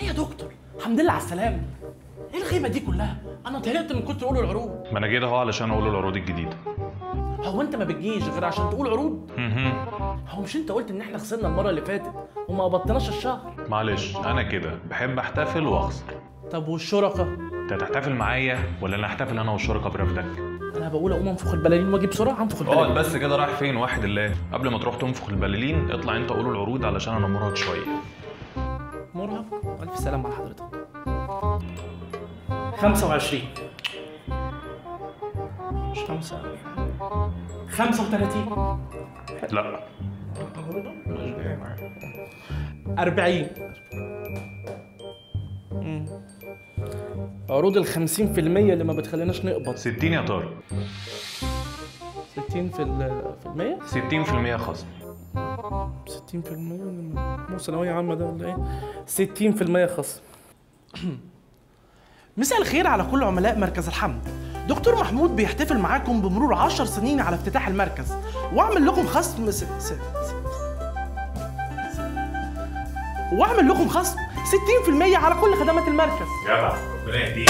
ايه يا دكتور؟ الحمد لله على السلامة. ايه الغيبة دي كلها؟ انا طهقت من كتر قول العروض. ما انا جيت اهو علشان اقول العروض الجديدة. هو انت ما بتجيش غير عشان تقول عروض؟ هو مش انت قلت ان احنا خسرنا المرة اللي فاتت وما قبضتناش الشهر؟ معلش انا كده بحب احتفل واخسر. طب والشركاء؟ انت هتحتفل معايا ولا انا احتفل انا والشركاء برفدك؟ انا بقول اقوم انفخ البلالين واجي بسرعة. انفخ البلالين. اقعد بس كده، رايح فين؟ واحد الله. قبل ما تروح تنفخ البلالين اطلع انت قول العروض علشان انا مرهق شوية. مرهق؟ الف سلامه على حضرتك. 25 مش 5 35. لا 40. عروض ال 50% اللي ما بتخليناش نقبض. 60 يا طارق. 60 في المية؟ 60% خصم. 60% مو ثانوية عامة ده ولا ايه؟ 60% خصم. مساء الخير على كل عملاء مركز الحمد. دكتور محمود بيحتفل معاكم بمرور 10 سنين على افتتاح المركز، واعمل لكم خصم واعمل لكم خصم 60% على كل خدمات المركز. جدع، ربنا يهديك.